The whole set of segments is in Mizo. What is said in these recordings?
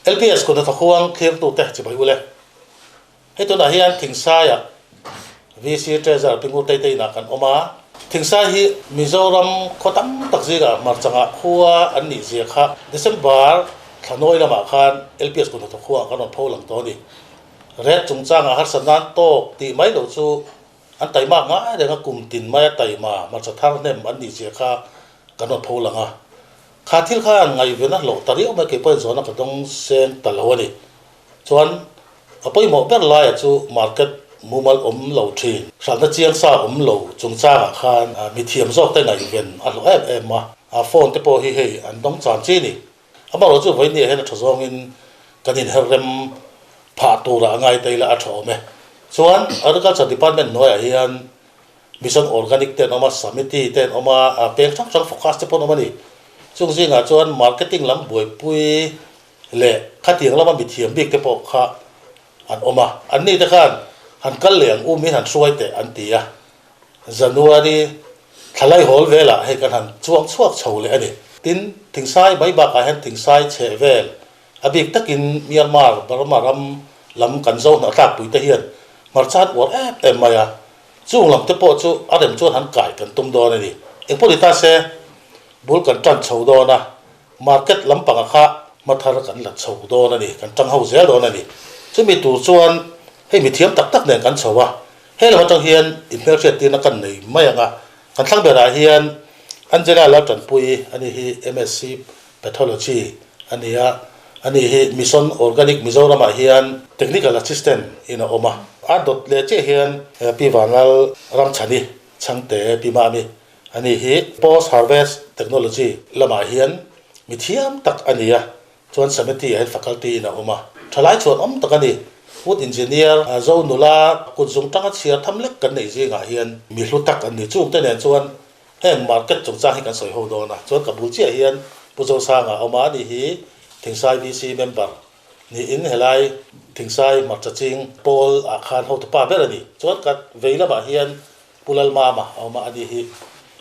LPS kut hnathawk huang thlirtute chibai ule. Hei tunah hian Thingsaiah VC Treasurer Pi Ngurtei te inah kan awm a. Thingsai hi Mizoram khaw tam tak zingah hmarchangah khua an nih zia kha December thla nawi lamah khan LPS kut hnathawk huangah kan rawn pho lang tawh a ni. Red chungchangah harsat nan tawk tih mai lo chu an taimak ngai reng a, kum tin maia taima hmarcha thar hnem an nih zia kha kan rawn pho lang a. Kha thil khan ngaihven a hlawh ta riau mai, kei pawhin zawhna ka dawng seng ta lo a ni. Chuan a pawimawh ber laia chu market mumal awm lo thin, hralhna chiang sa awm lo chungchangah khan mithiam zawk te ngaihven a hlawh em em a, a phone te pawh hi hei an dawng chan chi ni. Amaherawhchu chu vawiin hian a tha zawngin kan inher rem phah turah a ngai ta ila a tha awm e. Chuan Agriculture Department hnuaiah hian Mission Organic te an awm a, Samiti te an awm a, peng hrang hrang focus te pawh an awm a ni. Chung zingah chuan marketing lam buaipui leh khatiang lama mithiam bik te pawh kha an awm a. Anni te khan han kal leh ang u min han hruai teh an ti a. January thlalai hawl velah hei kan han chuang chhuak chho leh a ni. Tin, Thingsai mai bakah hian Thingsai chheh vel a bik takin Myanmar, Burma ram lam kan zo hnahtlakpui te hian hmarcha an uar em em mai a. Chung lam te pawh chu a rem chuan han kai kan tum dawn a ni. Engpawh ni ta se, bul kan tan chho dawn a, market lampanga kha hma thar kan la chho dawn a ni, kan tang ho zel dawn a ni. Chumi tur chuan hei mi thiam tak tak nen kan chho a, he lam atang hian inhmelhriat tirna kan nei mai ang a. Kan thlang berah hian Angela Laltanpuii a ni hi MSc Pathology a ni a, ani hi Mission Organic Mizoramah hian Technical Assistant in a awm a. A dawt leh chiah hian Pi Vanlal Ramchhani Chhangte Pi Mami a ni hi Post Harvest Technology lamah hian mi thiam tak a ni a, chuan Samiti ah hian Faculty in a awm a. Thalai chhuan awm tak a ni. Food Engineer Zo nula kut zung tanga chhiar tham lek kan neih zingah hian mi hlu tak an ni. Chungte nen chuan Heng market chungchang hi kan sawi ho dawn a, chuan ka bul chiah hian Pu Zosanga a awm a, ani hi Thingsai VC member niin helai Thingsai hmarcha ching pawl ah khan hotu pa ber a ni. Chuan ka vei lamah hian Pu Lalmama a awm a, ani hi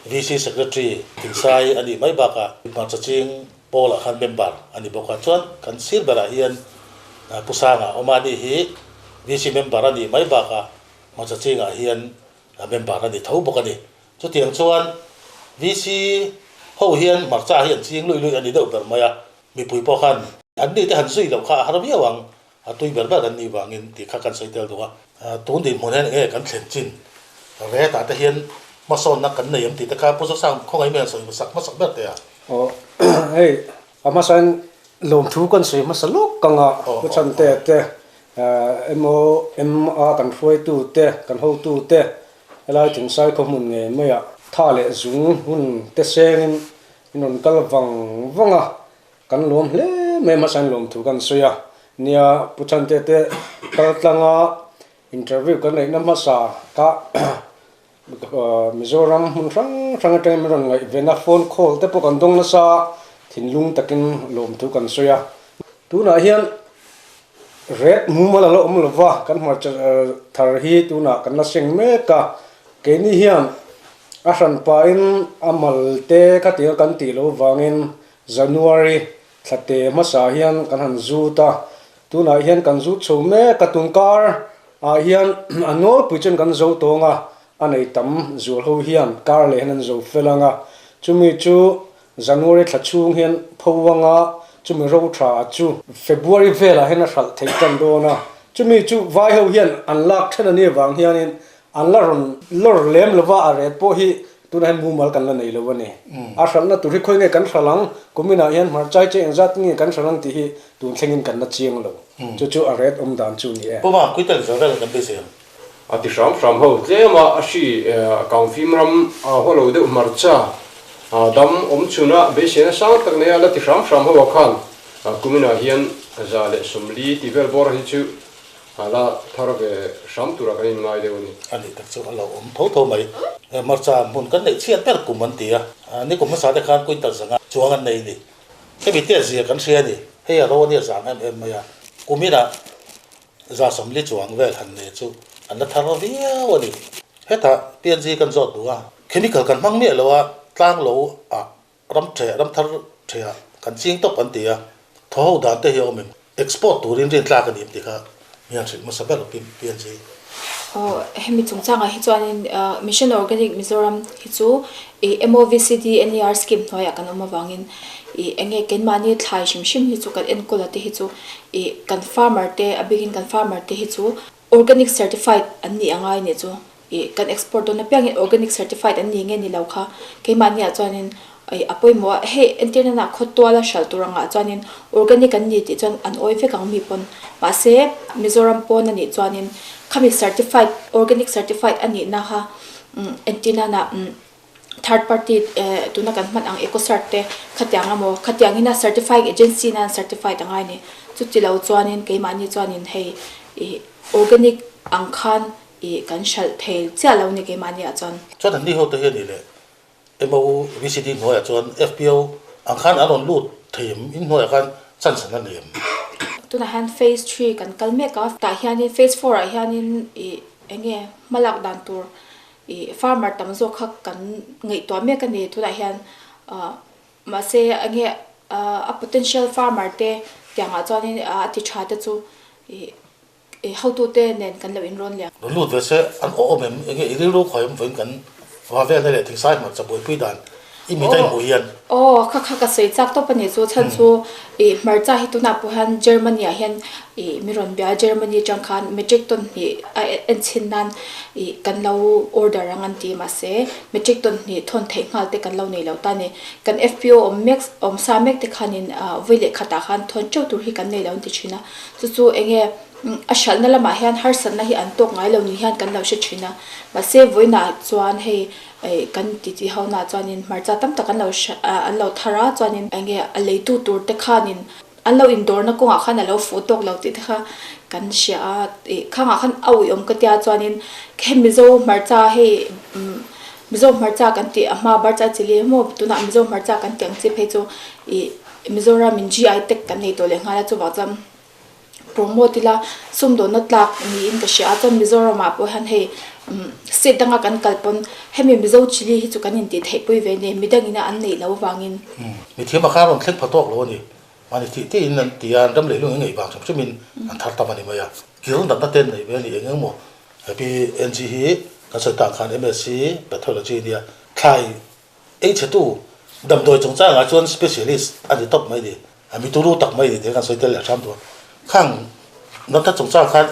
VC secretary Thingsai a nih mai bakah hmarcha ching pawl ah khan member a ni bawk a. Chuan kan sir berah hian Pu Sanga a awm a, ani hi VC member a nih mai bakah hmarcha chingah hian member a ni tho bawk a ni. Chutiang chuan VC ho hian hmarcha hi an ching luih luih a ni deuh ber mai a, mipui pawh khan an nite han zui loh kha a har viau ang, a tui ber ber an nih vangin tih kha kan sawi tel duh a. Tun dinhmun hian enge kan thlen chin ret ah te hian hmasawnna kan nei em tih te kha Pu Zosang khawngaih mai an sawi hmasak hmasak ber teh a. Aw hei a hmasain lawmthu kan sawi hmasa lawk kang a, Pu Chhantea te MOMA kan hruaitu te kan hotu te Helai Thingsai khaw hmun ngei maiah tha leh zung hun te sengin in rawn kal vang vang a, kan lawm hle mai hmasa in lawm thu kan sawi a. Nia, Pu Chhante te kal tlanga interview kan neihna hmasa kha Mizoram hmun hrang hrang atangin min rawn ngaihven a, phone call te pawh kan dawng nasa a, thinlung takin lawm thu kan sawi a. Tunah hian Red mumal a la awm lo va, kan hmarcha thar hi tunah kan la seng mek a, keini hian a hran pahin a mal te khatia kan tih loh vangin January thla te hmasa hian kan han zut a, tunah hian kan zut chho mek a, tun kar ah hian a nawlpui chuan kan zo tawng a, a nei tam zual ho hian kar leh hian an zo fel ang a, chumi chu January thla chhung hian pho anga chumi ro tha chu February velah hian a hralh theih tan dawn a, chumi chu vai ho hian an lak then a nih avang hianin an la rawn lawr lem lova a ret pawh hi tunah hian mumal kan la nei lo a ni. A hralhna tur hi khawi nge kan hralh ang, kuminah hian hmarchai che engzat nge kan hralh ang tih hi tun thlengin kan la chiang lo. Chu chu a ret awm dan chu a ni e. Puma, Kuitel Israel kan beisei ang. A ti hram hram ho tlem a, a hri kangfim ram a haw lo deuh hmarcha dam awm chhuna beiseina sang tak nei a la ti hram hram ho a khan kuminah hian 140 tih vel bawr hi chu a la thar ve hram tura kan inngai deuh a ni. A nih tak chu a lo awm tho tho mai. Hmarcha hmun kan neih chhiat ber kum an ti a, nikum hmasa te khan quintal 500 chuang an nei a ni. Hemi te zia kan hria a ni, hei a ro a nia zang em em mai a, kuminah 140 chuang vel han nei chu an la thar viau a ni. Hetah PNG kan zawt duh a, chemical kan hmang miah lo a, tlang lo ah ram theh, ram thar theh ah kan ching tawp an ti a, thaw ho dan te hi a awm em? Export turin rin tlak a ni em tih kha mi han hrilh hmasa ber pi PNG. Aw, hemi chungchangah hi chuanin Mission Organic Mizoram hi chu ih MOVCD NER scheme hnuaiah kan awm avangin ih enge keimahni thlai hrim hrim hi chu kan enkawl a te hi chu ih kan farmer te a bikin kan farmer te hi chu organic certified an nih angai nih chu Ih, kan export dawn apiangin organic certified an ni nge ni lo kha keimahniah chuanin ih a pawimawh a, hei entir nana khaw tuala hralh tur angah chuanin organic an ni tih chuan an awi vek ang mi pawn. Mahse, Mizoram pawn a nih chuanin khami certified, organic certified a nihna kha entir nana third party tuna kan hman ang ecocert te khatiang emaw khatiangin a certifying agency nan certified angai a ni. Chuti lo chuanin keimahni chuanin hei ih organic ang khan Ih, kan hralh thei chiah lo ni keimahniah chuan. Chuan an ni ho te hian ih leh MO VCD hnuaiah chuan FPO ang khan an rawn lut thei em? In hnuaiah khan chance an la nei em? Tunah hian phase three kan kal mek a, tah hianin phase four ah hianin ih eng nge hmalak dan tur ih farmer tam zawk kha kan ngaihtuah mek a ni tunah hian ah mahse eng nge a potential farmer te tiangah chuanin a ti tha te chu ih I hotute nen kan lo inrawn liam. Rawn lut ve se, an aw awm em? Enge i rilru khawi awm vawiin kan va velna leh thingsai hmarcha buaipui dan i mit a inhmuh hian? Aw, kha kha ka sawi chak tawp a ni chu. Chhan chu i hmarcha hi tunah pawh hian Germany ah hian i mi rawn bia a, Germany atang khan metric ton hnih a enchhin nan i kan lo order ang an ti mahse metric ton hnih thawn theih nghal te kan lo nei lo ta a ni. Kan FPO awm mek awm sa mek te khanin vawi leh khatah khan thawn teuh tur hi kan nei lo an ti thin a. Chu chu enge a hralhna lamah hian harsatna hi an tawk ngai lo ni hian kan lo hre thin a, mahse vawiinah chuan hei kan titi ho naah chuanin hmarcha tam tak an lo an lo thar a, chuanin enge a leitu tur te khanin an lo indawrna kawngah khan a lo fuh tawk lo tih te kha kan hria a, ih khangah khan a uiawm ka tia chuanin hei Mizo hmarcha hei Mizo hmarcha kan tih a hma barcha chili emaw tunah Mizo hmarcha kan tih ang chi phei chu ih Mizoram in GI tag kan nei tawh leh nghal a, chuvang chuan promote ila sumdawnna tlak niin ka hria a, chuan Mizoram ah pawh hian hei state danga kan kal pawn hemi Mizo chilli hi chu kan intih theih pui ve nia, midang ina an neih loh avangin. Mithiam a kha rawn thleng pha tawk lo a ni. Mahni thih tih in an ti a, an ram leilung in ngaih vang hrim hrim in an thar tam a ni mai a. Kil natna te an nei ve a ni eng eng maw? Happy NG hi kan sawi tang khan MSc Pathology nia thlai Ei chhetu damdawi chungchangah chuan specialist a ni tawp mai ni, a mi turu tak mai ni tih kan sawi tel leh hram tur. Khang natna chungchang khan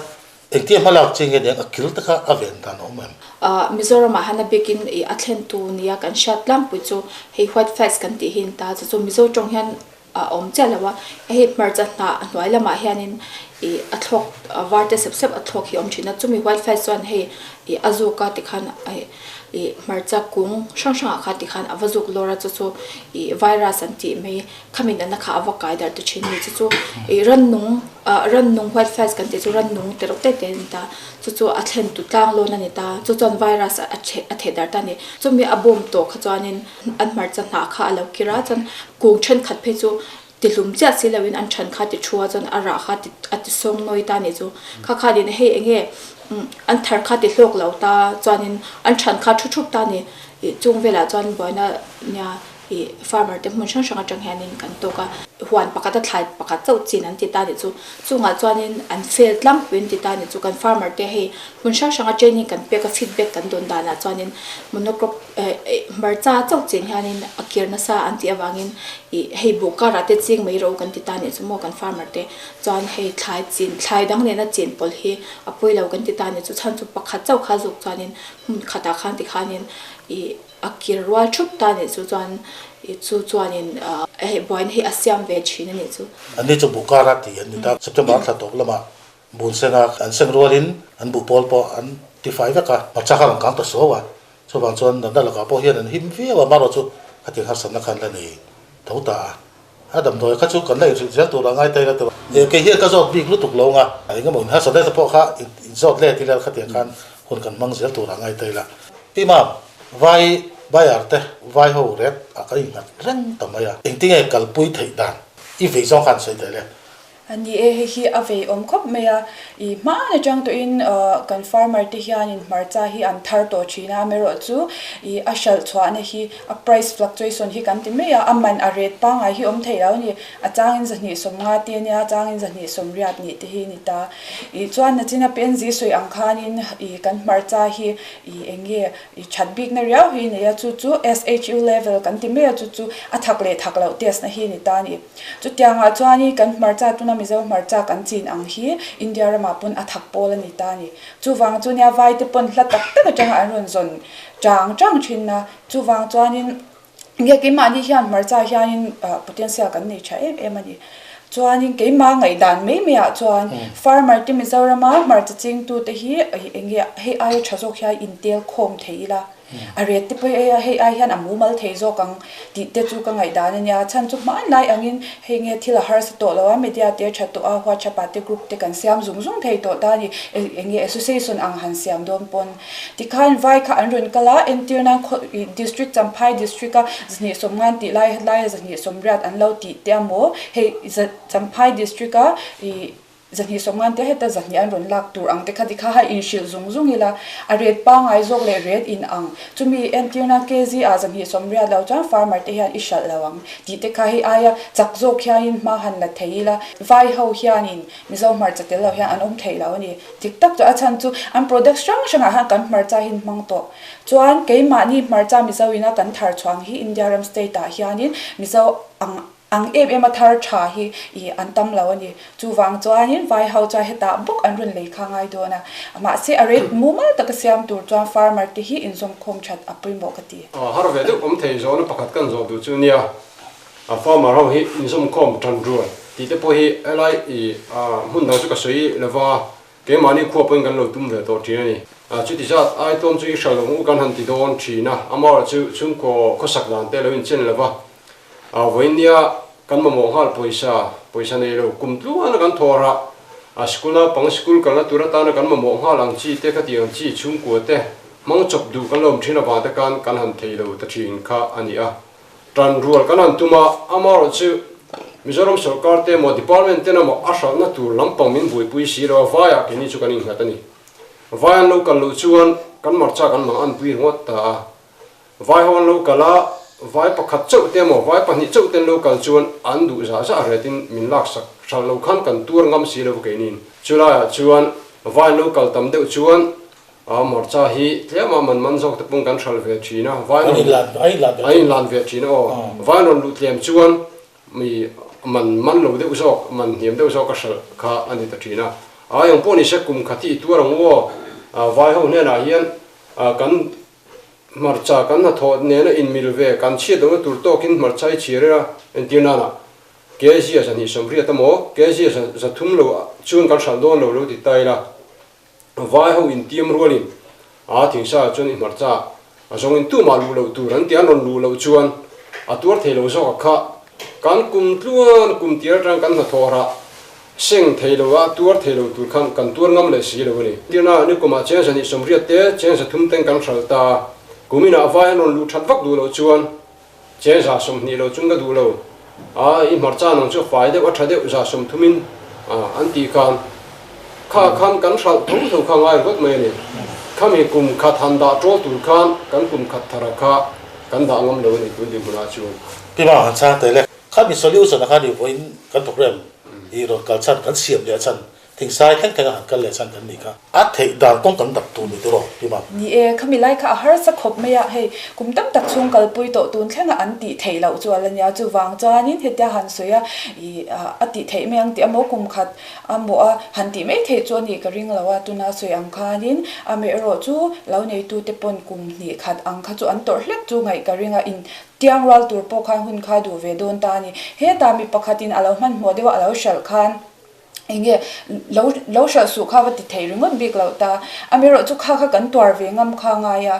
engtia hmalak chi nge nia a kil te kha a ven dan a awm em? Mizoramah hian a bikin ih a thlentu nia kan hriat tlangpui chu hei white flies kan tih hi a ni ta, chu chu Mizo tawng hian a awm chiah lo a, hei hmarcha hnah a hnuai lamah hianin ih a thlawk var te sep sep a thlawk hi a awm thin a, chumi white flies chuan hei ih a zuk a tikhan ih hmarcha kung hrang hrangah khan tikhan a va zuk lawr a chu chu ih virus an tih mai khami natna kha a va kai darh ta thin a ni chu chu ih rannung ah rannung white flies kan tih chu rannung te reuh te te a ni ta chu chu a thlen tu tlang lawn a ni ta chu chuan virus a a theh darh ta a ni chumi a bawm tawh kha chuanin. An hmarcha hnah kha a lo kir a, chuan kung thenkhat phei chu ti hlum chiah si loin an then kha ti thu a, chuan a rah kha ti a ti sawng nawi ta a nih chu. Kha khanin hei eng nge an thar kha ti hlawk lo ta, chuanin an then kha thu thup ta a ni. Ih chung velah chuan buaina nia ih farmer te hmun hrang hrang atang hianin kan tawk a, huan pakhat a thlai pakhat chauh chin an ti ta a nih chu. Chungah chuanin an fail tlangpui an ti ta a nih chu. Kan farmer te hei hmun hrang hranga training kan pek a, feedback kan dawn danah chuanin monocrop Hmarcha chauh chen hianin a kir nasa an tih avangin ih hei buh karah te ching mai ro kan ti ta nih chu maw kan farmer te chuan hei thlai chin thlai dang nena chen pawlh hi a pawi lo kan ti ta nih chu chhan chu pakhat chauh kha zuk chuanin hmun khatah khan tikhanin ih a kir rual thup ta nih chu chuan ih chu chuanin hei buaina hi a siam ve thin a nih chu. An ni chu buh kara tih an ni ta September thla tawp lamah Bun senga an seng rualin an buh pawl pawh an tifai vek a, hmarcha kha rawn kang ta suau a, chuvang chuan natna lakah pawh hian an him viau a, amaherawh chu khatiang harsatna khan la nei tho ta a, a damdawi kha chu kan la inhrilh zel tur a ngai ta ila tawh a, kei hian ka zawt bik lutuk lo ang a, eng emaw inharsat let pawh kha inzawt let ila khatiang khan hun kan hmang zel tur a ngai ta ila. Pi Mam, vai buyer te vai ho ret ah kan innghat reng ta mai a, engtinge kalpui theih dan i vei zawng khan sawi thei le. Ni e, hei hi a vei awm khawp mai a. I hmaan atang tawhin kan farmer te hianin hmarcha hi an thar tawh thin a, amaherawhchu i a hralh chhuahna hi a price fluctuation hi kan ti mai a, a man a rate pangngai hi awm thei lo a ni. A changin 250 te a nia, a changin 280 nih te hi a ni ta. I chuan nachina PNZ sawi ang khanin i kan hmarcha hi i eng nge i that bikna riau hi a nei a, chu chu SHU level kan ti mai a, chu chu a thak leh thak loh test na hi a ni ta a ni. Chutiangah chuanin kan hmarcha tuna Mizo hmarcha kan chin ang hi India ramah pawn a thak pawl a ni ta a ni. Chuvang chu nia vaite pawn hla tak tak atanga an rawn zawn chang chang thin a. Chuvang chuanin nge keimahni hian hmarcha hianin potential kan nei tha em em a ni. Chuanin keimah ngaihdan mai maiah chuan farmer te Mizorama hmarcha chingtute hi enge hei aia tha zawk hian intel khawm thei ila. A ret te pawh hi hei ai hian a mumal thei zawk ang tih te chu ka ngaihdan a nia. Chhan chu hmanlai angin hei nge thil a harsa tawh lo a, media te a tha tawh a, WhatsApp ah te group te kan siam zung zung thei tawh ta a ni. Eng nge association ang han siam dawn pawn tikhan vai kha an rawn kal a, entir nan khaw district Champhai district a 250 tih lai laia 280 an lo tih te amaw hei Champhai district a ih 250 te heta 200 an rawn lak tur ang te kha tikha ha inhrilh zung zung ila, a ret pangngai zawk leh ret in ang. Chumi entirna KZ ah 280 lo chuan farmer te hian i hralh lo ang tih te kha hei aia chak zawk hianin hma han la thei ila, vai ho hianin Mizo hmarcha tel lo hian an awm thei lo a ni. Dik tak chu a chhan chu an product hrang hrangah hian kan hmarcha hi an hmang tawh. Chuan keimahni hmarcha Mizo ina kan thar chhuang hi India ram state ah hianin Mizo ang Ang em em a thar tha hi i an tam lo a ni. Chuvang chuanin vai ho chuan hetah bawk an rawn lei kha ngai dawn a. Mahse a rate mumal taka siam tur chuan farmer te hi inzawmkhawm that a pawimawh ka ti. Har ve deuh awm thei zawhna pakhat kan zawh duh chu nia, farmer ho hi inzawmkhawm tan rual tih te pawh hi helai i hmun dang chu ka sawi lova keimahni khua pawhin kan lo tum ve tawh thin a ni. Chuti zat ai tlawm chu i hral lo ang u kan han ti dawn thin a, amaherawhchu chhungkaw khawsak dan te lo inchen lova A vawinia kan mamawh nghal pawisa, pawisa nei lo kum tluana kan thawh rah a school naupang school kalna tur atana kan mamawh nghal ang chi te khati ang chi chhungkua te hmang chawp duh kan lo awm thin avang te khan kan han thei lo ta thin kha a ni a. Tan rual kan han tum a, amaherawh chu Mizoram sawrkar te emaw department ten emaw a hralhna tur lampang min buaipui si lo a, vaiah keini chu kan innghat a ni. Vai an lo kal loh chuan kan marcha kan mang anpui ringawt ta a. Vai ho an lo kal a, vai pakhat chauh te emaw vai pahnih chauh te an lo kal chuan an duh zah zah retin min laksak hralh lo khan kan tuar ngam si lo keinin. Chulaiah chuan vai an lo kal tam deuh chuan a hmarcha hi tlema man man zawk te pawh kan hralh ve thin a, vai an rawn an inlan ve thin a aw. Vai an rawn luh tlem chuan mi man man lo deuh zawk, man hniam deuh zawk a hralh kha a ni ta thin a. A eng pawh ni se kum khat hi i tuar ang u aw, vai ho hnenah hian kan Hmarcha kan hnathawh nena inmil ve kan chhiat lohna tur tawkin hmarcha i chhir a, entir nana kg a 280 emaw kg a 300 lo chuan kan hralh dawn lo lo ti ta ila, vai ho intiam rualin a thingsa ah chuan i hmarcha a zawngin tumah luh loh tur an ti an rawn luh loh chuan a tuar thei lo zawk a kha kan kum tluan kum tir atang kan hnathawh rah Seng thei lo a, tuar thei lo tur khan kan tuar ngam leh si lo a ni. Tirna ni kumah cheng 280 te, cheng 300 ten kan hralh ta a, kum inah vai an rawn luh that vak duh loh chuan cheng 120 lo chung ka duh lo a, i hmarcha nang chu a fai deuh a tha deuh 130 in an tih khan kha khan kan hralh tho tho kha ngai ringawt mai a ni. Khami kum khat han dah tawl tur khan kan kum khat thara kha kan dah ngam lo a ni tun dinhmunah chuan. Pi Mang han chang teh le. Khami solution a khan i vawiin kan program hi rawn kal chhan kan siam leh chhan thingsai thleng thleng a han kal leh chhan kan nih kha. A theih dan kawng kan dap tur ni tiraw Pi Mam? Ni e, khami lai kha a harsa khawp mai a, hei kum tam tak chhung kalpui tawh tun thlenga an tih theih loh chu a la nia, chuvang chuanin hetia han sawi a i a tih theih mai ang tih amaw kum khat a mawh a han tih mai theih chu a nih ka ring lo a, tuna sawi ang khanin amaherawh chu lo neitute pawn kum hnih khat ang kha chu an tawrh hlek chu ngaih ka ring a, in Tiang rual tur pawh khan hun kha duh ve dawn ta a ni. Hetah mi pakhatin a lo hmanhmawh deuh a, a lo hralh khan eng nge lo lo hralh suh kha va ti thei ringawt bik loh ta. Amaherawh chu kha kha kan tuar ve ngam kha a ngai a.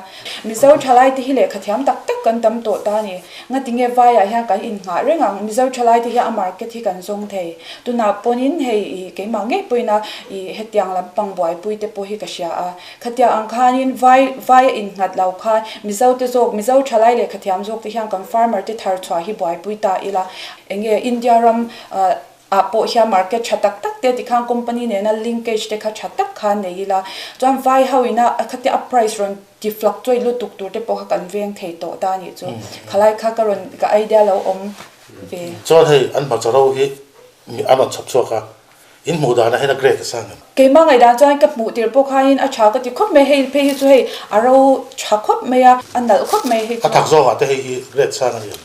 Mizo thalai te hi lehkha thiam tak tak kan tam tawh ta a ni. Ngati nge vaiah hian kan innghah reng ang. Mizo thalai te hian a market hi kan zawng thei. Tunah pawnin hei i keimah ngei pawhin a i hetiang lampang buaipui te pawh hi ka hria a. Khatia ang khanin vai vai a innghat lo khan Mizo te zawk, Mizo thalai leh khathiam zawk te hian kan farmer te thar chhuah hi buaipui ta ila. Enge India ram ah. Ah pawh hian market tha tak tak te tikhan company nena linkage te kha tha tak khan nei ila chuan vai ho ina khatia a price rawn ti fluctuate lutuk tur te pawh kha kan veng thei tawh ta anih chu khalai kha ka rawn ka idea lo awm ve. Chuan hei an hmarcha ro hi an rawn chhawp chhuak a, in hmuh danah hian a grade a sang em? Keimah ngaihdan chuan ka hmuh tirh pawh khanin a tha ka ti khawp mai, hei phei hi chu hei a ro tha khawp mai a, a nalh khawp mai hei chu. A thak zawngah te hei hi grade sang a ni em?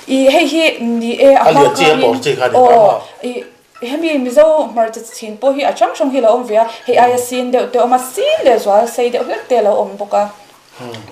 I hei hi ni e a hma khanin aw i hemi Mizo hmarcha chhin pawh hi a hrang hrang hi lo awm ve a, hei aia sin deuh te a awm a, sin leh zual sei deuh hlek te a lo awm bawk a.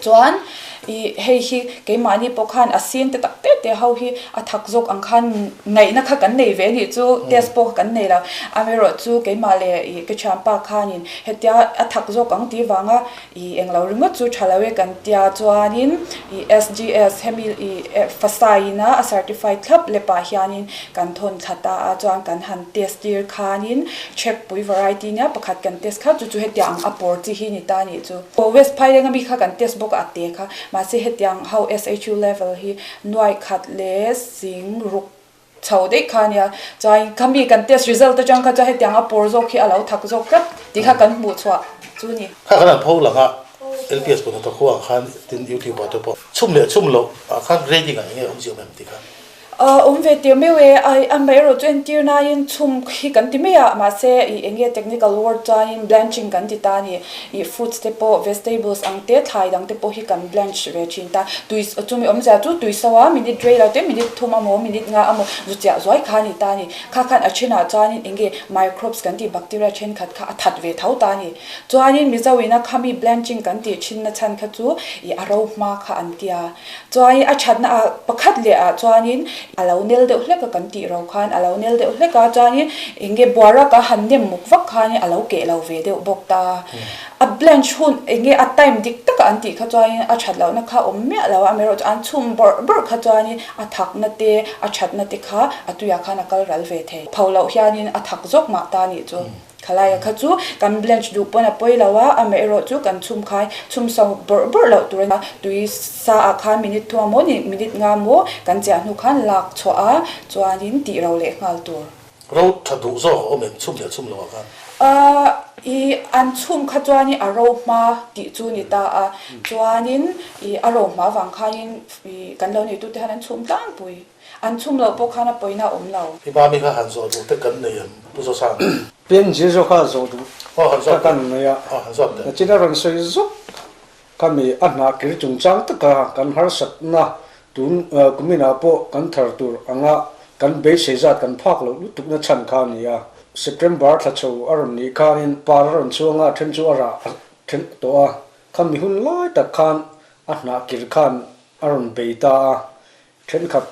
Chuan i hei hi keimahni pawh khan a sin te tak te te ho hi a thak zawk ang khan ngaihna kha kan nei ve a nih chu test pawh kha kan nei lo. Amaherawhchu keimah leh i ka thianpa khanin hetia a thak zawk ang tih vanga I englo ringawt chu tha lo e kan tia chuanin i SGS hemi i Fasai ina a certified thlap lepah hianin kan thawn thla ta a chuan kan han test tir khanin check pui variety nia pakhat kan test kha chu chu hetiang a pawr chi hi ni ta nih chu. West Phailenga mi kha kan test bawk a a te kha mahse hetiang ho SHU level hi nuai khat leh sing ruk Chho daih kha ania. Chuan khami kan test result atang kha chuan hetiang a pawr zawk hi a lo thak zawk tlat tih kha kan hmuh chhuah chu ni. Kha kan han pho lang a, LPS pawh hnathawk huang khan tin YouTube ah te pawh chhum leh chhum loh ah khan grading ah enge awm zia em tih kha. Awm ve tir meuh e, ai amaherawh chu entir nain chhum hi kan ti mai a, mahse ih enge technical word chuanin blanching kan ti ta a ni. Ih fruits te pawh vegetables ang te thlai dang te pawh hi kan blanch ve thin ta. Tui chumi awmzia chu tui so a minute rei lo te minute thum amaw minute nga amaw zu chiah zuai kha a ni ta a ni. Kha khan a thenah chuanin enge microbes kan tih bacteria thenkhat kha a that ve tho ta a ni. Chuanin Mizo ina khami blanching kan tih thin na chhan kha chu ih a ro hma kha an tia. Chuanin a thatna ah pakhat leh ah chuanin a lo nel deuh hlek a kan tih ro khan a lo nel deuh hlek a chuanin enge buara ka han nem muk vak khanin a lo keh lo ve deuh bawk ta. A blanch hun enge a time dik taka an tih kha chuanin a that lohna kha awm miah lo a amaherawhchu an chhum bawrh bawrh kha chuanin a thakna te a thatna te kha a tuiah khan a kal ral ve thei. Pho loh hianin a thak zawk mah ta nih chu. Khalaia kha chu kan blanch duh pawn a pawi lo a, amaherawh chu kan chhum khai chhum so bawrh bawrh loh tur a nia. Tui sa ah khan minute thum amaw ni minute nga maw kan chiah hnu khan lak chhuah a chuanin tih ro leh nghal tur. Ro tha duh zawk a awm em chhum leh chhum lo ah khan? Ahh i an chhum kha chuanin a ro hma tih chu ni ta a, chuanin i a ro hma vang khanin i kan lo neitute hian an chhum tlangpui. An chhum loh pawh khan a pawina a awm lo. Hi ba mi kha han zawh duh te kan nei em Pu Zosang? PNG zawk kha zawh duh ka kan nei a, nachin a rawn sawi zuk kha mi a hnah kir chungchang taka kan harsatna tun kuminah pawh kan thar tur anga kan beisei zat kan phak loh lutukna chhan kha a ni a. September thla chho a rawn nih khanin par a rawn chhuang a, a then chu a rah a then tawh a, kha mi hun lai tak khan a hnah kir khan a rawn bei ta a, Thenkhat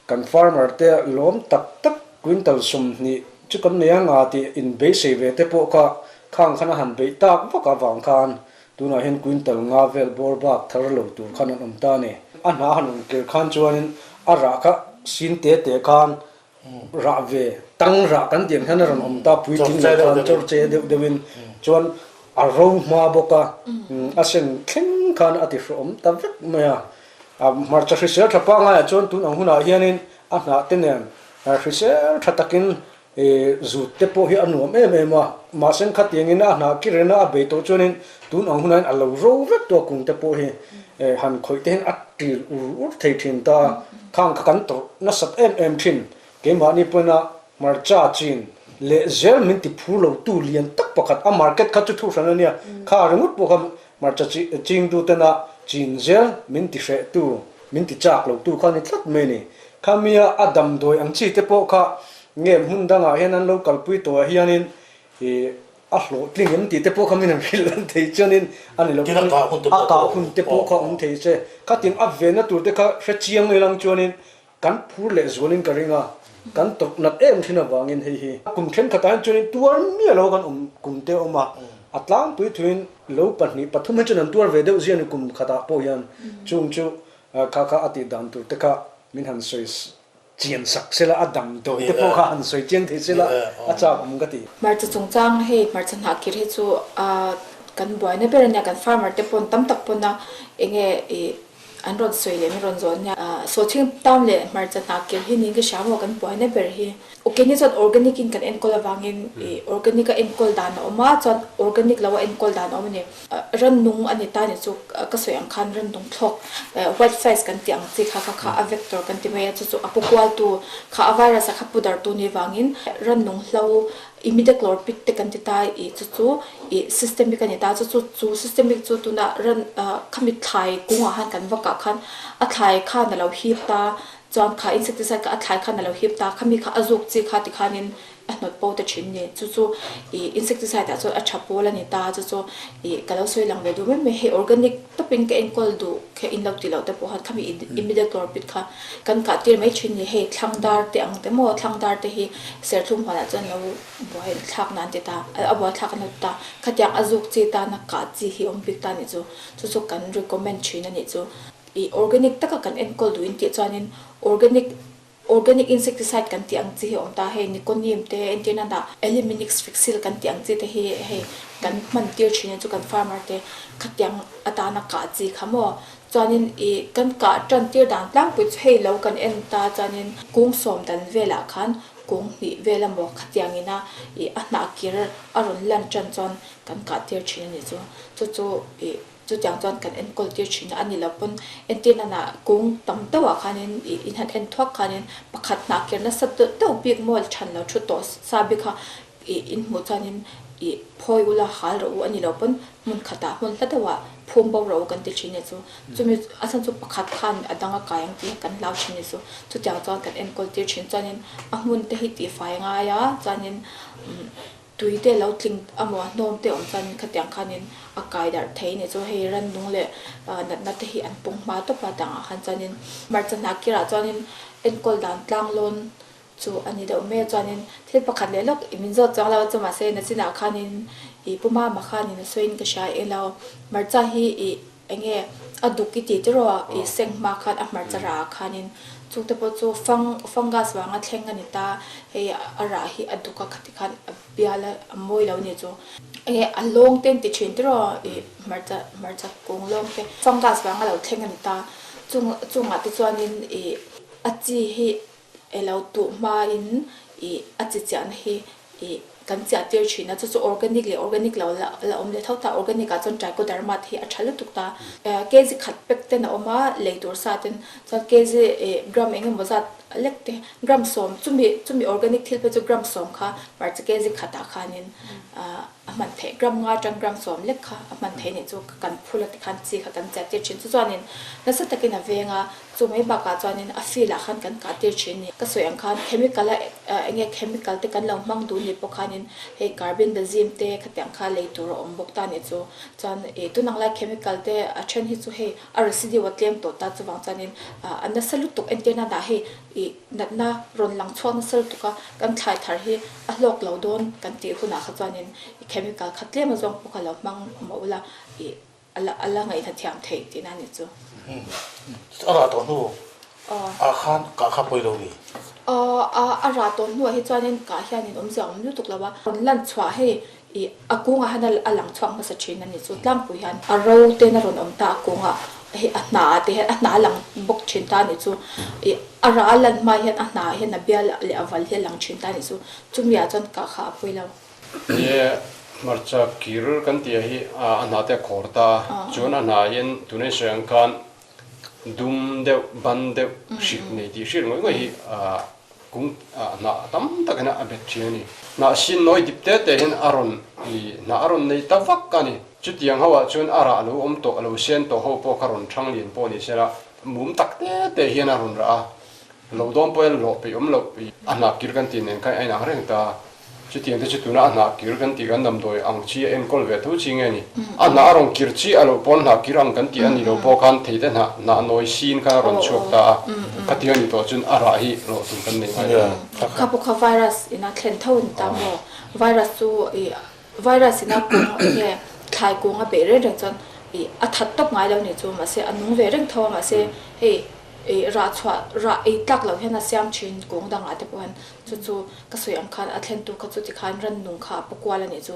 kan farmer te lawm tak tak quintal 20 chu kan nei anga tih in beisei ve te pawh kha khang khan a han beih tak vak avang khan tunah hian quintal nga vel bawr bak thar lo tur khan an awm ta a ni. A hna han rawn kir khan chuanin a rah kha sin te te khan rah ve tang rah kan tih ang hian a rawn awm ta puitling lo khan chawr che deuh deuhin chuan a ro hma bawk a, a sen thleng khan a ti hrawm ta vek mai a. A hmarcha hrisel tha pangaiah chuan tun ang hunah hianin a hnah te nen hrisel tha takin zut te pawh hi a nuam em em a, mahse khatiangin a hnah ki rena a bei tawh chuanin tun ang hunah hian a lo ro vek tawh a kung te pawh hi han khawih te hian a tir ur ur thei thin ta a, khang kha kan tawrh nasat em em thin keimahni pawhin a hmarcha chin leh zel min ti phur lo tu lian tak pakhat a market kha chu thu hran a nia kha ringawt pawh kha Hmarcha chingtu tena chin zel min ti hrehtu, min ti chak lotu kha ni tlat mai a ni. Khamia a damdawi ang chi te pawh kha nge hmun dangah hian an lo kalpui tawhah hianin ih a hlawhtling em tih te pawh kha min han hrilh an thei chuanin a ni lo. Tin a kah hun te pawh a kah hun te pawh kha awm thei che. Khatin a venna tur te kha hre chiang ilang chuanin Kan phur leh zualin ka ring a, kan tawrh nat em thin avangin hei hi kum thenkhatah hian chuanin tuar miah lo kan awm kum te a awm a, a tlangpui thuin lo pahnih pathum hi chuan an tuar ve deuh zia ni kum khatah pawh hian chung chu kha kha a tih dan tur te kha min han sawi chian sak sela a damdawi te pawh kha han sawi chiang thei sela a chak awm ka ti. Hmarcha chungchang hei hmarcha hnah kir hi chu kan buaina ber a nia kan farmer te pawn tam tak pawn a enge ih. an rawn sawi leh min rawn zawn nia. Sawhthing tam leh hmarcha hna kir hi niin ka hria maw kan buaina ber hi. Ok ni chuan organic in kan enkawl avangin ih organic a enkawl dan a awm a chuan organic lo a enkawl dan a awm a ni. Rannung a ni ta ni chu ka sawi ang khan rannung thlawk white flies kan tih ang chi kha kha kha a vector kan ti mai a chu chu a pu kualtu kha a virus a kha pu dartu ni vangin rannung hlo imidacloprid te kan ti ta ih chu chu ih systemic a ni ta chu chu chu systemic chu tuna ran khami thlai kungah khan kan vak ah khan a thlai khan a lo hip ta Chuan kha insecticide kha a thlai khan a lo hip ta, khami kha a zuk chi kha tikhanin a hnawt bo ta thin ni. Chu chu ih insecticide ah chuan a tha pawl a ni ta, chu chu ih ka lo sawi lang ve duh mai mai. Hei organic tawpin ka enkawl duh kha in lo tih loh te pawh khan khami imidacloprid kha kan kah tir mai thin ni. Hei thlangdar te ang te maw, thlangdar te hi serthlum huanah chuan lo buai thlak nan ti ta, a buai thlak an lo ti ta. Khatiang a zuk chi tana kah chi hi awm bik ta nih chu, chu chu kan recommend thin a nih chu. Ih organic taka kan enkawl duh in tih chuanin organic organic insecticide kan tih ang chi hi a awm ta hei niconim te entirna dah eliminix fixil kan tih ang chi te hi hei kan hman tir thin a chu kan farmer te khatiang atana kah chi kha maw chuanin ih kan kah tan tir dan tlangpui chu hei lo kan en ta chuanin kung sawm dan velah khan kung hnih vel emaw khatiang ina ih a hnah kir a rawn lan tan chuan kan kah tir thin a ni chu chu chu ih. Chutiang chuan kan enkawl tir thin a, a ni lo pawn entir nana kung tam deuhah khanin ih in han en thuak khanin pakhat hnah kir nasa deuh deuh bik maw than lo thu tawh sa bik kha ih in hmuh chuanin ih phawi ula hal rawh u a ni lo pawn hmun khatah hmun hla deuhah phum bo rawh u kan ti thin e chu. Chumi a chhan chu pakhat khan a dang a kai ang tih kan hlau thin e chu. Chutiang chuan kan enkawl tir thin chuanin a hmun te hi tihfai a ngai a chuanin umm. Tui te lo tling amaw hnawm te awm chuan khatiang khanin a kai darh thei a ni chu hei rannung leh natna te hi an pawng hma tawp a tangah khan chuanin hmarcha hna kirah chuanin enkawl dan tlang lawn chu a ni deuh mai a chuanin thil pakhat leh lawk i min zawt chuang lo a chu mahse nachinah khanin ih pu mama khanin a sawiin ka hria eng lo hmarcha hi ih Enge a duk i tih tiraw i seng hma khan a hmarcha rah ah khanin chungte pawh chu fang fungus vanga thleng a ni ta hei a rah hi a duk a khati khan a bial a a mawi lo ni chu enge a lawng te an ti thin tiraw i hmarcha hmarcha kung lawng te fungus vanga lo thleng a ni ta chung chungah te chuanin i a chi hi elo tuh hmain i a chi chiahna hi i kan chiah tir thin a, chu chu organic leh organic lo la la awm leh tho ta, organic ah chuan trichoderma te hi a tha lutuk ta. Kg khat pack ten a awm a, lei tur sa ten chuan kg ih gram eng emaw zat lek te gram sawm chumi chumi organic thil phei chu gram sawm kha hmarcha kg khatah khanin ah a hman theih gram nga atang gram sawm lek kha a hman theih anih chu kan phul a tikhan chi kha kan chiah tir thin chu chuanin nasa takin a veng a. Chu mai bakah chuanin a field ah khan kan kah tir thin ni. Ka sawi ang khan chemical a eng nge chemical te kan lo hmang duh ni pawh khanin hei carbendazim te khatiang kha lei tur a awm bawk ta ni chu. Chuan ih tun ang lai chemical te a then hi chu hei a residue a tlem tawh ta chuvang chuanin a nasa lutuk entir nan ah hei ih natna rawn lang chhuak nasa lutuk a kan thlai thar hi a hlawk lo dawn kan tih hunah kha chuanin chemical kha tlem azawng pawh kha lo hmang mah ula ih A la a la ngaihna thiam theih tihna a nih chu. A rah tawh hnu ah khan kah kha pawi lo mi? Aw a a rah tawh hnuah hi chuanin kah hianin awmzia awm lutuk lo a. Rawn lan chhuah hei ih a kungah hian a lang chhuak hmasa thin a nih chu. Tlangpui hian a ro ten a rawn awm ta a kungah hei a hna ah te hian a hna a lang bawk thin ta a nih chu. Ih a rah a lan hma hian a hna ah hian a bial leh a val hi a lang thin ta a nih chu. Chumi ah chuan kah kha a pawi lo. He hmarcha kir kan tih hi a hna te a khawr ta a, chuan a hna hian tuna i sawi ang khan dum deuh, ban deuh, hrik nei tih hriat ngawih ngawih hi kung hnah tam tak hian a bet thin a ni. Hnah sin nawi dip te te hian a rawn hnah a rawn nei ta vak a ni. Chutiang ho ah chuan a rah lo awm tawh, a lo sen tawh ho pawh kha rawn thang lian pawh ni se la, mum tak te te hian a rawn rah a, lo dawn pawh hian lawh peih awm loh a hnah kir kan tih nen khan a inang reng ta. Chutiang te chu tuna a hnah kir kan tih kan damdawi ang chi a enkawl ve tho chi nge ni? A hnah a rawn kir chi a loh pawn hnah kir ang kan tih a ni lo pawh khan thei te hnah hnah nawi sin khan a rawn chhuak ta a, khatiang a ni tawh chuan a rah hi rawh tur kan nei ngai lo. Kha pawh kha virus in a thlen tho a ni ta maw? Virus chu ih virus in a kung nge thlai kung a beih reng reng chuan ih a that tawp ngai lo ni chu mahse a nung ve reng tho a mahse hei. Ih rah chhuah rah ei tlak loh hian a siam thin kung dangah te pawh hian chu chu ka sawi ang khan a thlentu kha chu tikhan rannung kha a pu kual a nih chu.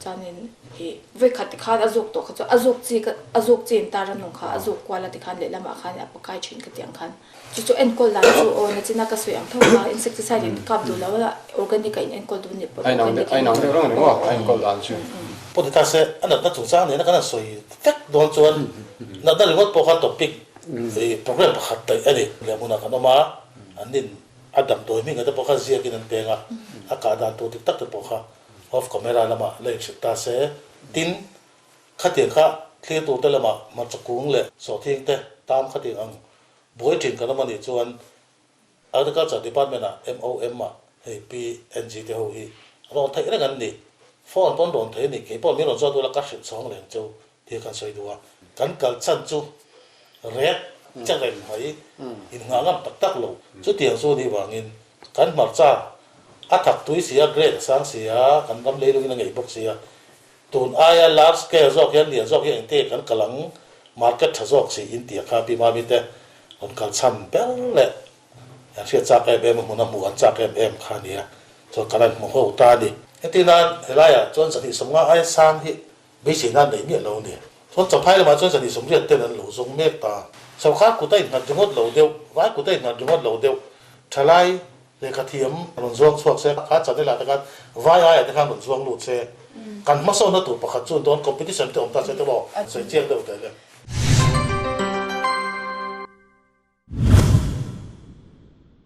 Chuanin ih vawikhat tikhan a zuk tawh kha chu a zuk chi a zuk chi in ta rannung kha a zuk kual a tikhan lehlamah khan a pakai thin ka tih ang khan. Chu chu enkawl dan chu aw nachina ka sawi ang tho kha insecticide in kap duh lo a organic a in enkawl duh nih pawh organic in enkawl dan chu. Pawh ti ta se a natna chungchang nena kan han sawi vek dawn chuan natna ringawt pawh kha topic program pakhat daih a ni. Leh hmunah kan awm a, an nin a damdawi hming te pawh kha ziakin an peng a, a kah dan tur dik tak te pawh kha off camera lamah la inhrilh ta se tin Khatiang kha thlir turte lamah hmarcha kung leh sawhthing te tam khatiang ang buai thin kan awm a nih chuan Agriculture Department ah MOM ah hei PNG te ho hi rawn theih reng an ni. Phone pawn rawn thei a ni. Kei pawh min rawn zawt ula ka hrilh chhawng leng cheu tih kan sawi duh a. Kan kal chhan chu rek che reng mai in nghah ngam tak tak lo. Chutiang chu nih vangin kan hmarcha a thak tui si a, grade a sang si a, kan ram leilungin a ngeih bawk si a, Tun aia large scale zawk hian lian zawk hi engte kan kal ang, market tha zawk si in tia kha Pi Mami te rawn kal chhan ber leh an hriat chak em em a hmun a hmuh an chak em em kha nia chuan kan han hmu ho ta a ni. Heti nan helaiah chuan 250 aia sang hi beisei nan neih miah lo a ni. Chuan Champhai lamah chuan 280 ten an lo zawng mek ta. Sawrkar kut a innghat ringawt lo deuh, vai kut a innghat ringawt lo deuh, thalai Lehkha thiam rawn zuang chhuak se, kha channel ah te khan vai aiah te khan rawn zuang lut se, kan hmasawnna tur pakhat chu dawn competition te awm ta se te maw sawi chiang deuh teh le.